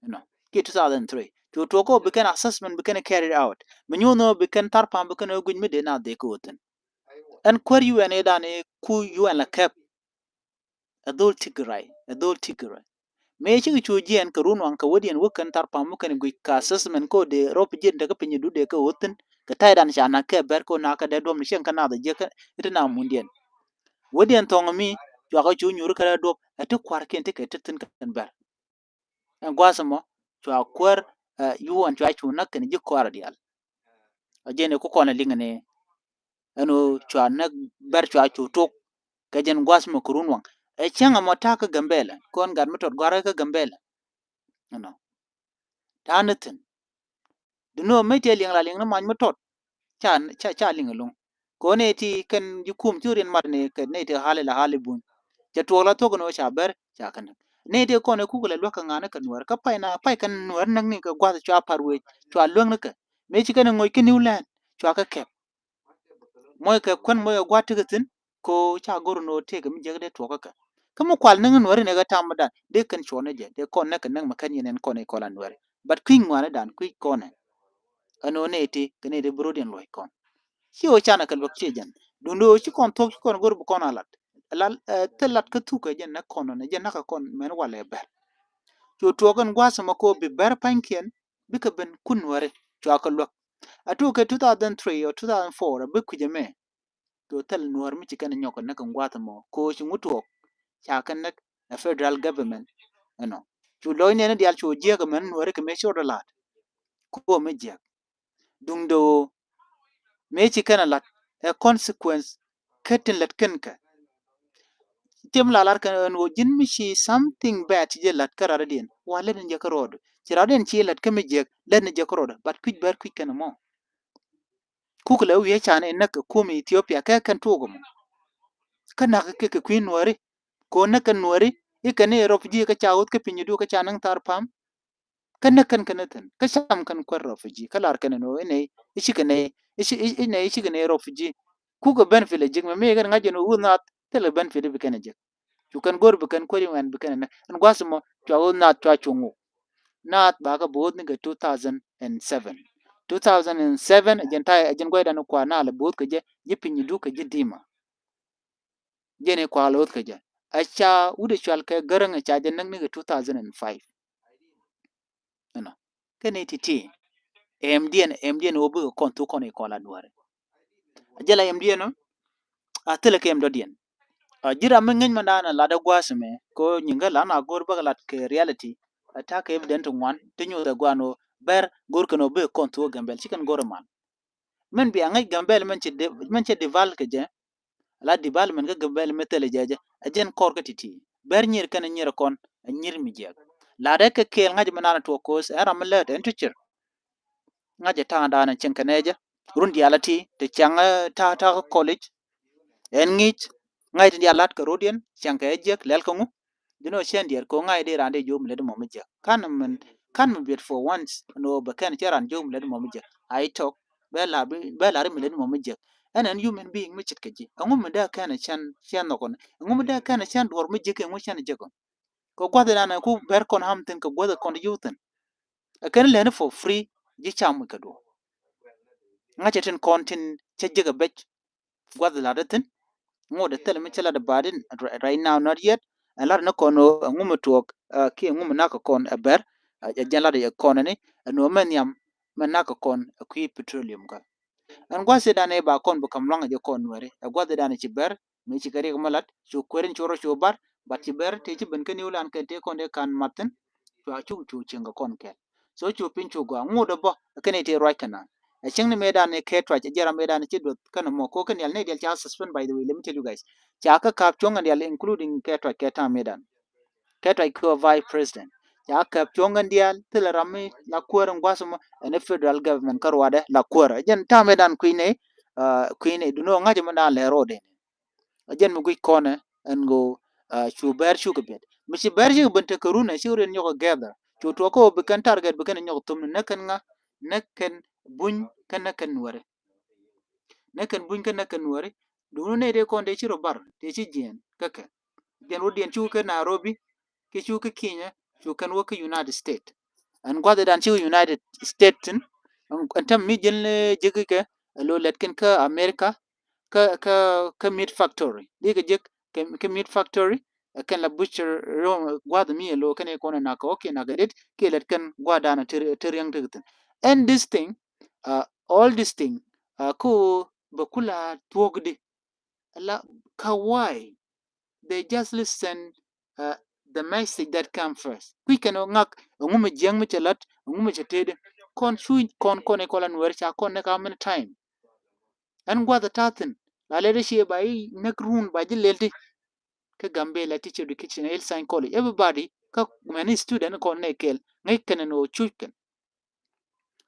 You know, kiɛ two thousand three. Cu tuɔɔk ɔ bi kɛn assessment bi kɛn carried out. Mi nyuɔn ɔ bi kɛn thar pam bi kɛn ɔ guic mi dee na dhek ɔ thin. Ɛn kuäär U N ɛ dan ɛ ku U N la kɛp. Ɛ dhol Tigray, ɛ dhol Tigray. Mëë cikɛ cu jiɛn kɛ run waŋ kɛ wädiɛn wä kɛn thar pam wä kɛn guic kɛ assessment kä ɔ dee rɔp jiɛn tekɛ piny idu dee kɛ ɔ thin. Kɛ ta̱y dan ca nak kɛ bɛr kɛ ɔ nak kɛ dee duɔm ni cieŋ kɛ nath ɛ jiɛ kɛ iti na mundiɛn. Wädiɛn thɔŋ mi cuakɛ cu nyuur kɛ dee duɔp ɛ ti kua̱rkiɛn ti kɛ ti thin kɛn bɛr. Ɛn gua̱a̱th ɛmɔ cua kuäär, eh, U N cua cu näk kɛn ji̱ kɔaarɛ diaal. A jɛn i̱ ku kɔn ɛ liŋ ni ɛn ɣöö cua näk bɛr cua cu tok. Kɛ jɛn gua̱a̱th ɛmɔ kɛ run waŋ ɛ cäŋ ɛmɔ ta̱a̱ kä Gambela kɔn gat mi tɔt gua̱a̱r kä Gambela. Ɛnɔ ta̱a̱ ni thi̱n. Duno mëë ti liŋ la liŋ ni mac mi tɔt. Ca, ca, ca liŋ ɛlɔ̱ŋ. Kɛ ɣöö nɛy ti kɛn ji̱ kum ci riɛn mat ni kɛ nɛy ti hali la hali buny. Cɛ tuɔɔk la thuɔ̱k ni ɣöö ca bɛr ca kɛn. Nɛy ti kɔn ɛ kuk la luäk kɛ ŋa̱ni kɛ nuäär kä pay na pay kɛn nuäär näk ni kɛ gua̱th cua pa̱r wec cua luäk ni kɛ. Mëë ci kɛn ɛ ŋoc kä New Land cua kɛ kɛp. Moc kɛ kuän moc kɛ gua̱a̱th tekɛ thi̱n. Ko ca go̱r ni ɣöö tëëkɛ mi jiäk dee tuɔɔk kä kɛ. Kä mi kual näk nuääri ni kɛ tam mi dan dee kɛn cuɔ̱ɔ̱n ni jɛ dee kɔn näk kɛ näk mi kɛn yɛn ɛn kɔn i̱ kɔl a nuääri. But kui̱ ŋuani dan kui̱ kɔn ɛ. Ɛn ɣöö nɛy ti kɛ nɛy ti bi ro̱diɛn luɔ̱c kɔn. Ci ɣöö canɛ kɛ luäk ciɛ jɛn. Duundɛ ɣöö ci kɔn thuɔ̱k ci kɔn go̱r bi kɔn a lat. Lal, eh, thil lat kä thuk kɛ jɛn näk kɔn ɣän ɛ jɛn näk kɛ kɔn mɛn walɛ bɛr. Cu tuɔɔk ɛn gua̱a̱th ɛmɔ kɛ ɣöö bi bɛr pa̱nykiɛn bikɛ ben kun nuääri cua kɛ luäk. A tuɔɔk kɛ two thousand three or two thousand four a bi kui̱c ɛmɛ. Kɛ thil nuäär mi ci kɛn nyɔk kɛ näk kɛ gua̱a̱th ɛmɔ ko ci ŋut tuɔɔk ca kɛ näk ɛ federal government. Ɛnɔ cu lɔc nɛn diaal cu jiɛk ɛmɛn nuääri kɛ mëë ci rɔɔdɛ la̱t. Ko mi jiɛk duŋdɛ ɣöö mëë ci kɛn ɛ la̱t ɛ consequence kä tin lät kɛn kɛ. Tim la lar kɛn ɛn ɣöö ji̱n mi ci something bad ci jɛ la̱t kä radädiɛn wa lät ni jɛ kä rɔɔdɛ ci radädiɛn ci lät kä mi jiɛk lät ni jɛ kä rɔɔdɛ but kui̱c bär kui̱c kɛn ɛmɔ. Kuk lɛ wi̱i̱ can in näk kɛ kum Ethiopia kɛ kɛn tuuk ɛmɔ. Kä nak kɛ kɛ kui̱ nuääri ko näk kɛ nuääri i̱ kɛn i̱ refugee kä ca ɣoth kä piny idu kä ca näŋ thar pam. Kä näk kɛn kɛn i̱ thi̱n kä cam kɛn kuäär refugee kä lar kɛn in ɣöö inɛ i̱ cikɛ nɛ i̱ ci inɛ i̱ cikɛ nɛ refugee. Kuk kɛ benefit lɛ ji̱k mɛ mi kɛn ŋa̱c in ɣöö wuth naath thilɛ benefit i̱ bi kɛn ɛ ji̱k. Cu kɛn go̱r bi kɛn kuäär i̱ ŋuɛn bi kɛn ɛ näk ɛn gua̱th ɛmɔ cua ɣöth naath cua cuŋ ɣöö. Naath bakɛ bo̱o̱th ni kɛ two thousand and seven. Two thousand and seven ɛ jɛn ta̱yɛ ɛ jɛn gua̱cdan kua naalɛ bo̱o̱th kɛ jɛ ji̱ piny idu kɛ ji̱ dima. Jɛn i̱ kua lo̱o̱th kɛ jɛ a ca wut i̱ cual kɛ gäräŋ ɛ ca jɛ näk ni kɛ two thousand and five. Ɛnɔ kɛn i̱ ti̱ti̱. Ɛmdiɛn, ɛmdiɛn ɣöö bikɛ kɔn thuk kɔn i̱ kɔn la duäri. A jɛ la ɛmdiɛn ɔ, a thilɛ kɛ ɛm dɔ̱diɛn. A ji̱ ram mi ŋäc mɛn da̱a̱n a lat ɛ gua̱a̱th ɛmɛ kɛ ɣöö nyiŋ kä lan a go̱r bäkɛ lat kɛ reality. A ta̱a̱ kɛ evident ti ŋuan ti nyoth ɛ gua̱a̱n ɣöö Bɛr go̱r kɛn ɣöö bikɛ kɔn thuk ɛ Gambɛl ci kɛn go̱r ɛ man. Mɛn bia ŋäc Gambɛl mɛn cɛ de-, mɛn cɛ deval kɛ jɛ. La development kä Gambɛl mi thilɛ jɛ jɛ ɛ jɛn kɔr kä ti̱ti̱. Bɛr nyir kɛn nyir kɔn ɛ nyir mi jiɛk. La dee kɛ kɛɛl ŋa̱c mi naan tuɔk ko̱o̱s ɛn ram mi lät ɛn tucir. Ŋa̱c ɛ ta̱a̱ŋ daanɛ cieŋ kɛn ɛ jɛ run diaal ɛ ti ti ciaŋ ɛ ta̱a̱ ta̱a̱ kä college. Ɛn ŋi̱i̱c ŋa̱c ti diaal la̱t kɛ rodiɛn ciaŋ kɛ ɛ jiɛk lɛl kɛ ŋu. Duni ɔ cɛn diɛɛr kɛ ɣöö ŋa̱c dee raan dee jiök mi lät mɔ mi jiɛk. Kan min, kan mi biɛt for once ɛn ɣöö bɛ kɛn cɛ raan jiök mi lät mɔ mi jiɛk. A i̱ tɔk bɛ la̱r bi, bɛ la̱r mi lät mɔ mi jiɛk. Ɛn ɛn human being mi ce̱tkɛ ji̱. Ɛŋu mi dee kɛn cɛn, cɛn nhɔk ɔn? Ɛŋu mi dee kɛn cɛn duɔ̱ɔ̱r mi jiäk ɛŋu cɛn jiäk ɔn? Kɛ gua̱th inan ɛn ku Bɛr kɔn ham thi̱n kɛ gua̱th kɔn ti youth thi̱n. Ɛ kɛn lɛni for free ji̱ cam kɛ duɔ̱ɔ̱r. Ŋa̱cä tin kɔn tin cä jiäk ɛ bɛc. Gua̱th lat ɛ thi̱n. Ŋot ɛ thilɛ mi cä lat ɛ ba̱a̱din right now, not yet. Ɛn lat ni kɔn ɣöö ɛŋu mi tuɔɔk kiɛ ɛŋu mi nak kɛ kɔn ɛ Bɛr. Ɛ jɛn lat ɛ kɔn ɛni ɛn ɣöö mɛ nhiam mɛ nak kɛ kɔn ɛ kui̱ petroleum kä. Ɛn gua̱th inan ɛ ba kɔn bi ka̱m luaŋ ɛ jɛ kɔn Nuɛri ɛ gua̱th inan ɛ ci Bɛr. Mi ci kɛ riɛk mi lat cu kueer in cu rɔ cu bar, but ci Bɛr tëë ci ben kä New Land kɛ tëë kɔn dee kan mat thi̱n. Cua cuk cu cieŋ kɛ kɔn kɛl. So cu piny cu gɔaa ŋut ɛ bä ɛ kɛn i̱ tëë ruac kɛ naŋ. Ɛ cieŋ ni mëëdan i̱ kɛ tuac ɛ jɛram mëëdan i̱ ci duɔth kɛn ɛmɔ ko kɛn yɛl ni diɛl ca suspend, by the way, let me tell you guys. Ca kä ka̱p cuɔ̱ŋ in diɛl including kɛ tuac kɛ ta̱a̱ mëëdan. Kɛ tuac kɛ vice president ca käp cuɔ̱ŋ kɛn diaal thilɛ ram mi la kuäär in gua̱th mɔ ɛn federal government kä ruadɛ la kuäär. Jɛn ta̱a̱ mëëdan kui̱ nɛy, kui̱ nɛy duno ŋa̱c mëëdan lɛ ro̱o̱dɛ. Jɛn mi guic kɔnɛ ɛn ɣöö cu Bɛr cukɛ biɛt mi ci Bɛr cikɛ ben tekɛ run ɛ cikɛ riɛn nyɔk ɛ gather cu tuɔɔk kä ɣöö bi kɛn target bi kɛn nyɔk thum ni näk kɛn ŋa, näk kɛn Buny kä näk kɛn Nuɛri. Näk kɛn Buny kä näk kɛn Nuɛri. Duŋni nɛy dee kɔn dee ci rɔ bar tëë ci jiɛɛn kä kɛ. Jɛn rɔ̱diɛn cukɛ Nairobi kiɛ cukɛ Kenya, cu kɛn wä kä United States. Ɛn gua̱thdan cikɛ United States thi̱n. Ɛn täämɛ mi ji̱n ji̱ kɛ ɛ lo̱ lɛt kɛn kä America kä, kä, kä meat factory. Dikɛ ji̱ kɛ, kɛ meat factory ɛ kɛn la butcher, gua̱th mi ɛ lo̱ kɛn ɛ kɔn ɛ nak kɛ ɣɔ̱k kiɛ nak kɛ det kiɛ lɛt kɛn gua̱thdan ɛ te riäŋ tekɛ thi̱n. And this thing, all this thing, kä bɛ kula thuɔ̱kdi. Ala ka why they just listen the message that come first. Kui̱ kɛn ŋak ɛŋu mi jiäŋ mi cɛ lat, ɛŋu mi cɛ tëëdɛ. Kɔn cu kɔn kɔn i̱ kɔn la Nuɛri ca kɔn ni ka many time. Ɛn gua̱th ɛ ta̱thi̱n la lɛt i̱ ciɛ ba i̱ näk run ba ji̱ lɛl ti. Kä Gambela teacher education, Hillside College, everybody kä many student kɔn nɛ kɛl ŋäc kɛn ɛn ɣöö cuc kɛn.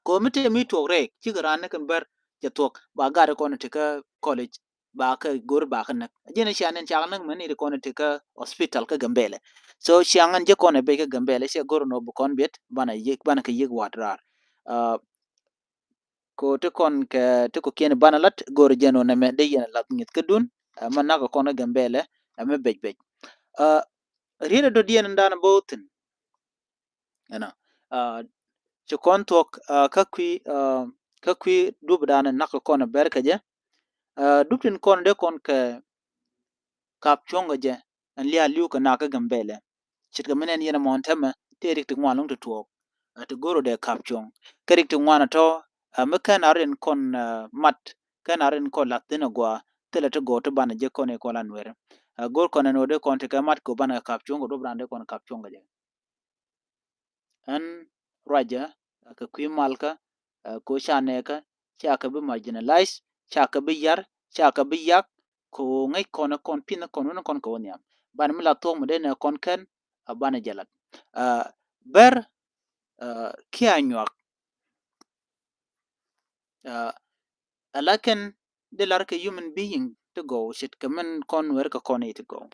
Kɛ ɣöö mi tëë mi tuɔk rɛɛk cikɛ raan ni kɛn Bɛr cɛ thuɔk ba gat kɔn ti kä college ba kɛ go̱r ba kɛ näk. Ji̱n ciaŋ in cak näk mɛn iri kɔn ti kä hospital kä Gambela. So ciaŋ in ji̱ kɔn ɛ bec kä Gambela ciɛ go̱r nɔ bi kɔn biɛt banɛ yiëk, banɛ kɛ yiëk wat raar. Kɛ ɣöö ti kɔn kɛ ti kɔ̱kiɛn banɛ lat go̱r jɛn ɣöö nɛmɛ dee yɛn lath ŋi̱th kädun. Mɛ nak kɔn kä Gambela ɛmɛ bec bec. Riet ɛ dɔ̱diɛn in dan bo̱o̱ thi̱n. Ɛnɔ ci kɔn thuɔ̱k kä kui̱, kä kui̱ dup dan in nak kɔn Bɛr kɛ jɛ. Dup tin kɔn dee kɔn kɛ kap cuɔ̱ŋ kɛ jɛ ɛn liaal li̱w kɛ nak kä Gambela. Ce̱tkɛ mi nɛn yɛn ɛmɔ ɛn täämɛ tëë rik ti ŋuan lo̱ŋ ti tuɔɔk. Ti go̱r ɔ dee kap cuɔ̱ŋ kä rik ti ŋuan ɛ tɔ̱ mi kɛn a rin kɔn mat kɛn a rin kɔn lath thi̱n ɛ gɔaa. Thilɛ ti gɔ̱r ti banɛ jek kɔn i̱ kɔn la Nuɛri. Go̱r kɔn ɛn ɣöö dee kɔn ti kɛ mat kɛ ɣöö banɛ kɛ kap cuɔ̱ŋ kɛ duɔ̱p raan dee kɔn kap cuɔ̱ŋ kɛ jɛ. Ɛn ruacä kɛ kui̱ malkä kɛ ɣöö ca nɛɛkä ca kɛ bi marginalize, ca kɛ bi yar, ca kɛ bi yak. Kɛ ɣöö ŋäc kɔn ɛ kɔn pi̱nh ɛ kɔn wun ɛ kɔn kɛ wä nhiam. Banɛ mi la thuɔ̱k mi dee nɛ kɔn kɛn a banɛ jɛ lat. Bɛr kiɛ a nyuak. Ala kɛn di lar kɛ human being ti gɔw ce̱tkɛ min kɔn Nuɛr kɛ kɔn i̱ ti gɔw.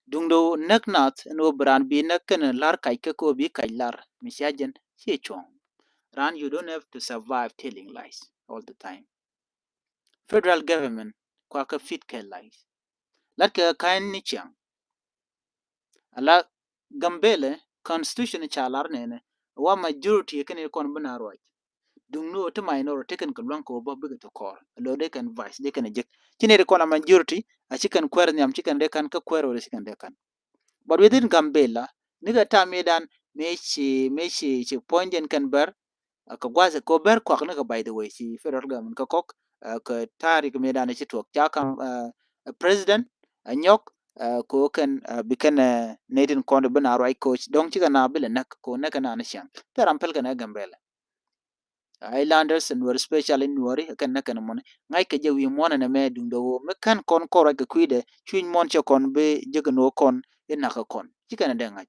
Duŋdɛ näk nath ɛn ɣöö bi raan bi näk kɛn lar kac kä kɛ ɣöö bi kac lar mi cia jɛn ciɛ cuɔ̱ŋ. Raan, you don't have to survive telling lies all the time. Federal government kua kä feed kɛ lies. Lat kɛ ka̱n ni ciaŋ. Ala Gambela constitution ca lar nɛnɛ wa majority kɛn i̱ kɔn bi na ruac. Duŋni ɣöö ti minority kɛn kɛ lua̱ŋ kɛ ɣöö bä bikɛ ti kɔɔr. Lo̱ dee kɛn vice dee kɛn jek. Ci nɛy ti kɔn a majority a ci kɛn kuɛɛr nhiam ci kɛn dee ka̱n kä kuɛɛr ɣöö dee ci kɛn dee ka̱n. But within Gambela nikɛ tam i̱ dan mëë ci, mëë ci, ci puɔ̱nydiɛn kɛn Bɛr. Kɛ gua̱th kɛ bɛr kuak ni kɛ, by the way, ci federal government kä kɔk kɛ tarik mi dan ci tuɔk ca kam president a nyɔk kɛ kɛn bi kɛn netin kɔn bi na ruac coach dɔŋ cikɛ na bi lɛ näk kɛ näk kɛ na ni ciaŋ. Thil ram pɛl kɛ na Gambɛlɛ. Islanders and were special in Nuɔri kɛn näk kɛn mɔni ŋa̱c kɛ jɛ wi̱i̱ muɔnɛ nɛ mɛ duundɛ ɣöö mi kɛn kɔn kɔn ruac kɛ kui̱dɛ cui̱ny muɔn cɛ kɔn bi jek ni ɣöö kɔn in nakä kɔn ci kɛn dee ŋa̱c.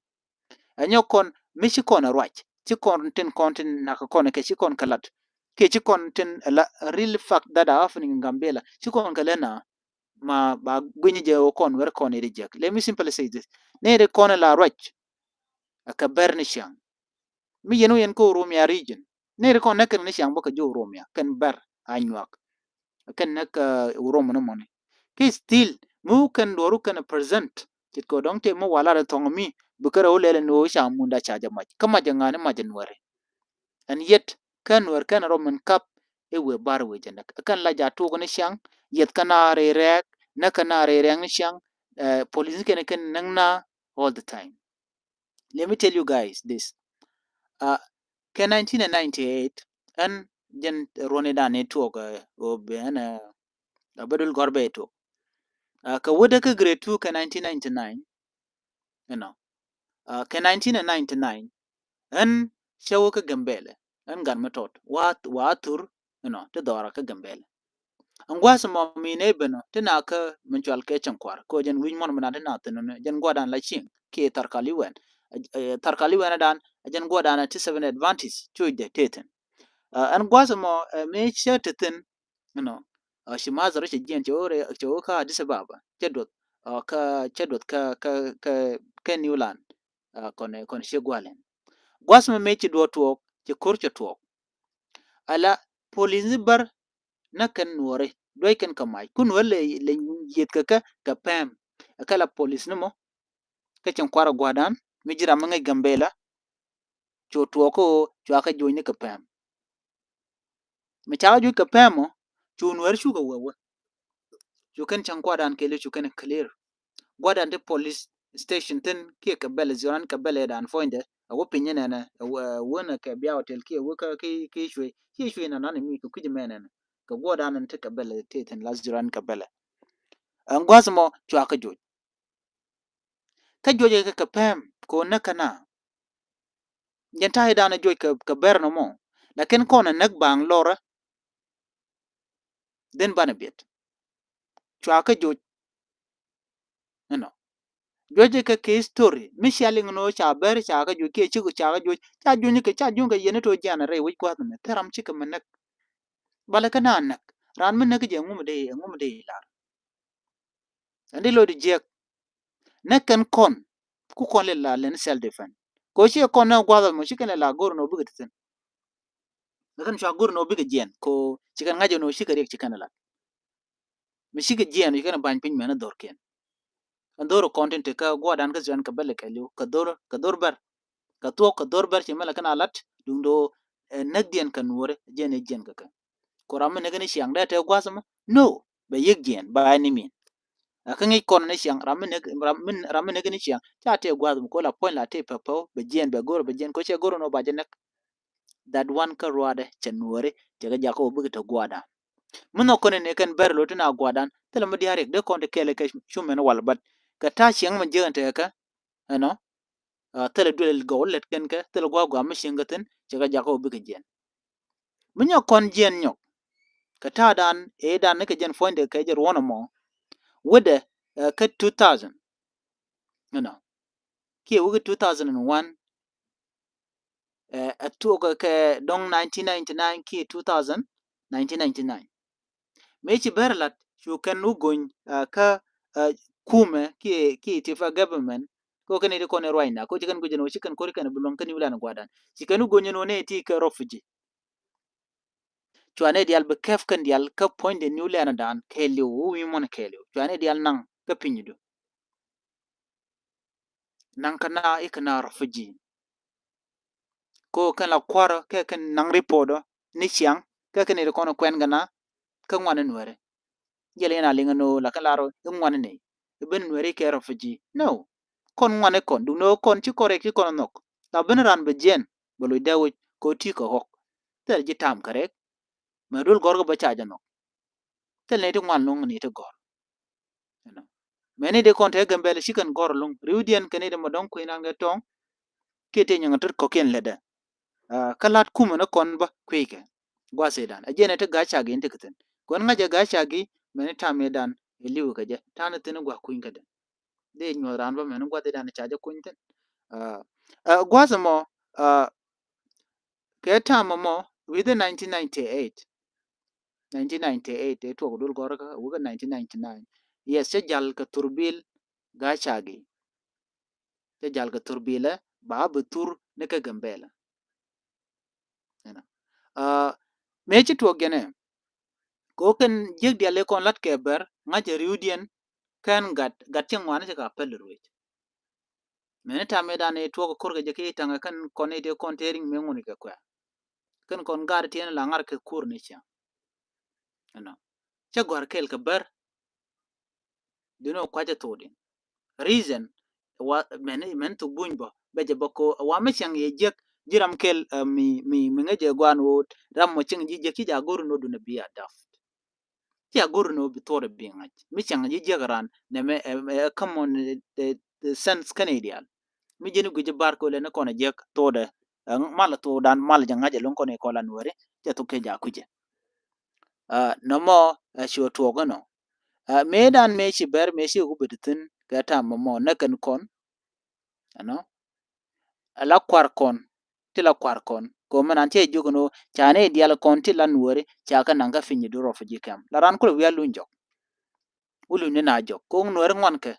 Ɛ nyɔk kɔn mi ci kɔn ɛ ruac ci kɔn tin kɔn tin nakä kɔn kɛ ci kɔn kɛ lat kɛ ci kɔn tin la real fact that are happening in Gambela ci kɔn kɛ lena ma ba gui̱ny jɛ ɣöö kɔn wer kɔn iri jek. Let me simply say this. Ni ri kɔn la ruac ɛ kɛ bɛr ni ciaŋ. Mi yɛn wä yɛn kä Oromia region. Ni ri kɔn näk kɛn ni ciaŋ bä kɛ ji̱ Oromia kɛn bɛr a nyuak. Kɛn näk Oromo ni mɔni. Ki still mi wä kɛn duɔru kɛn present. Cit kɛ dɔŋ tëë mi wala rɛ thɔŋ mi bi kɛ rɛ wä lɛlɛ ni wä ca munda ca jɛ mac kä mac jɛ ŋa̱ni mac jɛ Nuɛri. And yet kɛn Nuɛr kɛn rɔ min kap i̱ wëë bar wëë jɛ näk kɛn la ja tuuk ni ciaŋ. Yɛth kɛn a rɛy rɛɛk näk kɛn a rɛy rɛɛk ni ciaŋ. Police ni kɛn kɛn näk na all the time. Let me tell you guys this. Kɛ nineteen ninety-eight ɛn jɛn ruɔni dan ni tuɔk ɣöö bi ɛn a bä dul gɔr bɛ tuɔk. Kɛ wädɛ kä grade two kɛ nineteen ninety-nine. You know, kɛ nineteen ninety-nine ɛn cɛ wä kä Gambɛlɛ ɛn gan mi tɔt wa wa thur. You know, ti dhɔra kä Gambɛlɛ. Ɛn gua̱th mɔ mi nɛ ben ɔ ti na kä min cual kɛ cɛŋ kuar kɛ jɛn wi̱c mɔn mi na ti na thin ɔ jɛn gua̱dan la cieŋ kiɛ tharkali wɛn. Tharkali wɛn dan jɛn gua̱dan ti seven advantage cuc dɛ te thin. Ɛn gua̱th mɔ mi cɛ te thin. You know, ci mathar cɛ jiɛn cɛ wä kä Addis Ababa cɛ duɔth kä cɛ duɔth kä kä kä New Land. Kɔn kɔn ci gua̱lɛn gua̱th mɔ mi ci duɔth tuɔɔk cɛ ko̱r cɛ tuɔɔk. Ala police ni bär nä kɛn Nuɔri duec kɛn kɛ mac kun wä lɛ lɛ yieth kɛ kɛ kɛ pɛm. Kɛ la police ni mɔ kɛ cɛn kuarɛ gua̱dan mi ji̱ ram mi ŋäc Gambɛla. Cu tuɔɔk kä ɣöö cua kɛ joc ni kɛ pɛm. Mi ca kɛ joc kɛ pɛm ɔ cu Nuɛri cukɛ wee wä. Cu kɛn cäŋ kua̱dan kɛɛliw cu kɛn clear. Gua̱dan ti police station thin kiɛ kɛ bɛl ziɔran kɛ bɛl ɛ dan puɔ̱nydɛ ɛ wä piny nɛnɛ ɛ wä nɛ kɛ bia hotel kiɛ wä kä ki ki cuɛ kiɛ cuɛ nɛnɛ ni mi kɛ kui̱c mɛ nɛnɛ kɛ gua̱dan ti kɛ bɛl ti thin la ziɔran kɛ bɛl. Ɛn gua̱th mɔ cua kɛ joc. Kä juɔcɛ kɛ kɛ pɛm kɛ ɣöö näk kɛ na. Jɛn ta̱a̱ i̱ da̱a̱n ɛ juɔc kɛ bɛr nɔmɔ. Lakin kɔn ɛ näk ba̱a̱ŋ lɔrä. Dhin banɛ biɛt cua kä joc. Inɔ juɔcɛ kɛ kɛ history mi cia liŋ ni ɣöö ca bɛr ca kä joc kiɛ cik ca kä joc ca juny kɛ ca juny kɛ yɛn i̱ to̱ jian rɛy wec gua̱a̱th mɛ thil ram cikɛ mi näk. Balɛ kä na näk ran mi näk jɛ ŋum dee ŋum dee ilar. Ɛn di lo̱c di jiɛk. Nɛ kɛn kɔn ku kɔn lɛ la lɛn self defense. Ko ci kɔn nɛ gua̱th mɔ ci kɛn lɛ la go̱r nɔ bikɛ ti thin. Nɛ kɛn cua go̱r nɔ bikɛ jiɛn ko ci kɛn ŋa̱c nɔ ci kɛ riɛk ci kɛn lat. Mi ci kɛ jiɛn ci kɛn ba̱ny piny mɛn dhor kiɛn. Ɛn dhor kɔn tin te kä gua̱dan kä ziɔn kɛ bɛl kɛ liw kɛ dhor kɛ dhor bɛr. Kɛ thuɔk kɛ dhor bɛr ci mɛ la kɛn a lat duŋ do ɛ näk diɛn kɛ nuɔri jiɛn ɛ jiɛn kɛ kɛ. Ko ram mi näk ni ciaŋ dee te gua̱th mɔ no bɛ yek jiɛn ba ni min. Ɛ kä ŋic kɔn ni ciaŋ ram mi näk ram mi näk ni ciaŋ ca te gua̱th mɔ ko la puɔ̱ny la te pɛpɛw bɛ jiɛn bɛ go̱r bɛ jiɛn ko cɛ go̱r nɔ ba jɛ näk. That one kä ruaadɛ cɛ nuɔri cɛ kɛ jakä wä bikɛ te gua̱dan. Mi nhɔk kɔn ni kɛn bɛr lo ti na gua̱dan thilɛ mi dia̱a̱ riɛk dee kɔn ti kɛɛl kɛ cumɛn wal bat kɛ ta̱a̱ ciaŋ mi jiɛn te kɛ. Ɛnɔ thilɛ duël gɔw lɛt kɛn kɛ thilɛ gua̱a̱ gua̱a̱ mi cieŋ kɛ thi̱n cɛ kɛ jakä wä bikɛ jiɛn. Mi nyɔk kɔn jiɛn nyɔk kɛ ta̱a̱dan ëëdan ni kɛ jɛn puɔ̱nydɛ kɛ jɛ ruɔ̱n ɛmɔ. Wädɛ kä two thousand. Ɛnɔ kiɛ wikɛ two thousand and one. Ɛ tuɔk kɛ dɔŋ nineteen ninety-nine kiɛ two thousand, nineteen ninety-nine. Mëë ci bɛr lat cu kɛn wä gony kä kumɛ kiɛ kiɛ ti fa government. Ko kɛn iti kɔn i ruacna ko ci kɛn guic ɛn wä ci kɛn kori kɛn bi luɔŋ kɛn iwlan guadan ci kɛn wä gony ɛn wä ni ti kɛ refugee. Cuani dial bi kɛp kɛn dial kä puɔ̱nydɛ ni wä lɛn dan kɛɛliw wä wi̱i̱ muɔn kɛɛliw cuani dial naŋ kä pinydu. Naŋ kä na ikä na refugee. Ko kɛn la kuarä kɛ kɛn naŋ report ni ciaŋ kɛ kɛn iri kɔn kuɛn gɛ na kä ŋuan ni nuɛri. Jɛl yɛn a liŋ ni la kɛn la rɔ i ŋuan ni i ben nuɛri kɛ refugee no. Kɔn ŋuan ni kɔn duŋ ni kɔn ci kɔn rɛk ci kɔn nhɔk la ben ran bɛ jiɛn bɛ loc dee wec ko ti kɛ ɣɔk. Thil ji̱ tam kɛ rɛk. Mɛ duel gɔ̱rkä bä ca jɛ nhɔk. Thil ni ti ŋuan lo̱ŋ ni ti gɔ̱r. Ɛnɔ. Mɛ ni dee kɔn te Gambɛl ci kɛn gɔ̱r lo̱ŋ. Riwdiɛn kɛn ni dee mɛ dɔ̱ŋ kui̱ nan kɛ tɔ̱ŋ. Kiɛ te nyaŋ tet kɔ̱kiɛn lätdɛ. Kä la̱t kumɛ ni kɔn bä kui̱kɛ. Gua̱th idan. Ɛ jɛn ɛ ti Gachagi in ti kɛ thi̱n. Kuɛn ŋa̱cɛ Gachagi mɛ ni tam idan iliw kɛ jɛ. Ta̱a̱ ni thi̱n gua̱th kui̱ kɛ dɛ. Dee nyuɔth raan bä mɛ ni gua̱th idan ca jɛ kui̱ thi̱n. Gua̱th ɛmɔ kɛ tam ɛmɔ within nineteen ninety-eight. Nineteen ninety-eight ɛ tuɔk duel gɔ̱rkä wikɛ nineteen ninety-nine. Yes, cä jal kɛ thurbil Gachagi. Cä jal kɛ thurbilɛ ba bi thur ni kɛ Gambɛlɛ. Ɛnɔ. Mëë ci tuɔk jɛnɛ kɛ ɣöö kɛn jiäk diaal ëë kɔn la̱t kɛ bär ŋa̱cɛ ri̱wdiɛn kɛn gat gat cieŋ ŋuan cɛ ka päl ruëc. Mɛni tam mëëdan i̱ tuɔk ko̱r kɛ jɛ ki taŋɛ kɛn kɔn i̱ dee kɔn tëë riŋ mëë ŋun ikɛ kuɛ. Kɛn kɔn gaat tiɛn la ŋa̱r kɛ ko̱r ni ciaŋ. Ɛnɔ. Cä gɔ̱a̱r kɛɛl kɛ bär. Duni wä kuacä thok din. Reason wa mɛni mɛn thok buny bä bɛ jɛ bä ko wa mi ciaŋ yɛ jiäk ji̱ ram kɛɛl mi mi mi ŋäcɛ guan wot ram mɔ cieŋ ji̱ jiäk ci ja go̱r ni wä duni bi a daft. Ci a go̱r ni wä bi thok di bi ŋa̱c mi ciaŋ ji̱ jiäk ran nɛ mɛ ɛ kä mɔ ni sense kɛn idial. Mi ji̱n guic bar ko lɛ ni kɔn jiäk thok dɛ mal thok dan mal jɛ ŋa̱c ɛlɔŋ kɔn ikɔl an weri cɛ thok kɛ ja kucɛ. Nɔmɔ ɛ ci wä tuɔk inɔ. Mëë dan mëë ci bɛr mëë ci ku bɛ ti thi̱n kɛ tam mɔmɔ nɛ kɛn kɔn. Ɛnɔ. Ɛ la kuar kɔn ti la kuar kɔn kɛ mɛ nan cɛ jiök ni ca ni dial kɔn ti la nuɔri ca kɛ naŋ kä piny du refugee camp la ran kulɛ wial luny jɔk. Wä luny ni na jɔk koŋ nuɔri ŋuan kɛ.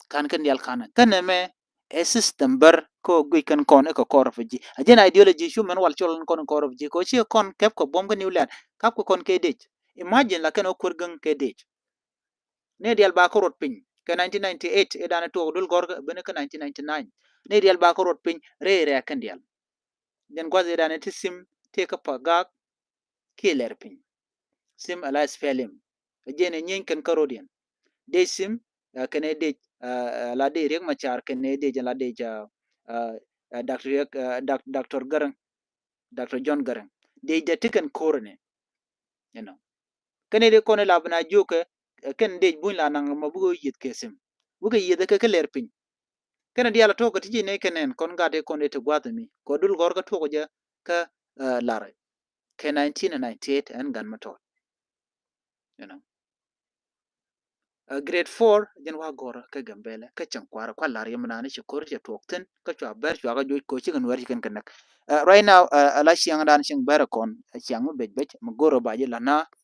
Kan kɛn dial kanɛ kɛn ɛmɛ ɛ system bär kä guic kɛn kɔn ikɛ kɔr refugee a jɛn ideology cu mɛn wal cɔl kɔn kɔr refugee kɛ ci kɔn kɛp kɛ buɔm kä nuclear kap kɛ kɔn kɛ dec. Imagine la kɛn wä kuer gäŋ kɛ dec. Ni dial ba kä ruɔt piny kɛ nineteen ninety-eight idan tuɔk dul gɔr ben kä nineteen ninety-nine. Ni dial ba kä ruɔt piny rɛy rɛk kɛn dial. Jɛn guath idan ti sim ti kä pa gak. Ki lɛr piny sim ala S P L M. Jɛn inyieeny kɛn kä rodian dec sim kɛn dec ala dec Riek Machar kɛn dec ala dec Doctor Riek Doctor Garang. Doctor John Garang dec dɛ ti kɛn ko̱r ni. You know. Kɛn dec kɔn la bina jiök kɛ kɛn dec buny la naŋ ma bikɛ yieth kɛ sim bikɛ yieth kɛ kɛ lɛr piny. Kɛn dial a tuɔk kɛ ti ji̱ ni kɛn ɛn kɔn gat kɔn dec ti gua̱th mi kɔ dul gɔr kä tuɔk jɛ kä lar kɛ nineteen ninety-eight ɛn gan ma tɔt. You know. Grade four jɛn wa gɔr kä Gambɛlɛ kä cɛŋ kuarɛ kua lar yɛ mi nani ci ko̱r cɛ tuɔk thin kä cua bɛr cua kä joc ko̱ cikɛ nuɛr cikɛn kɛ näk. Right now ala ciaŋ dan ciaŋ bɛr kɔn ciaŋ mi bec bec mi go̱r ba ji̱ la na.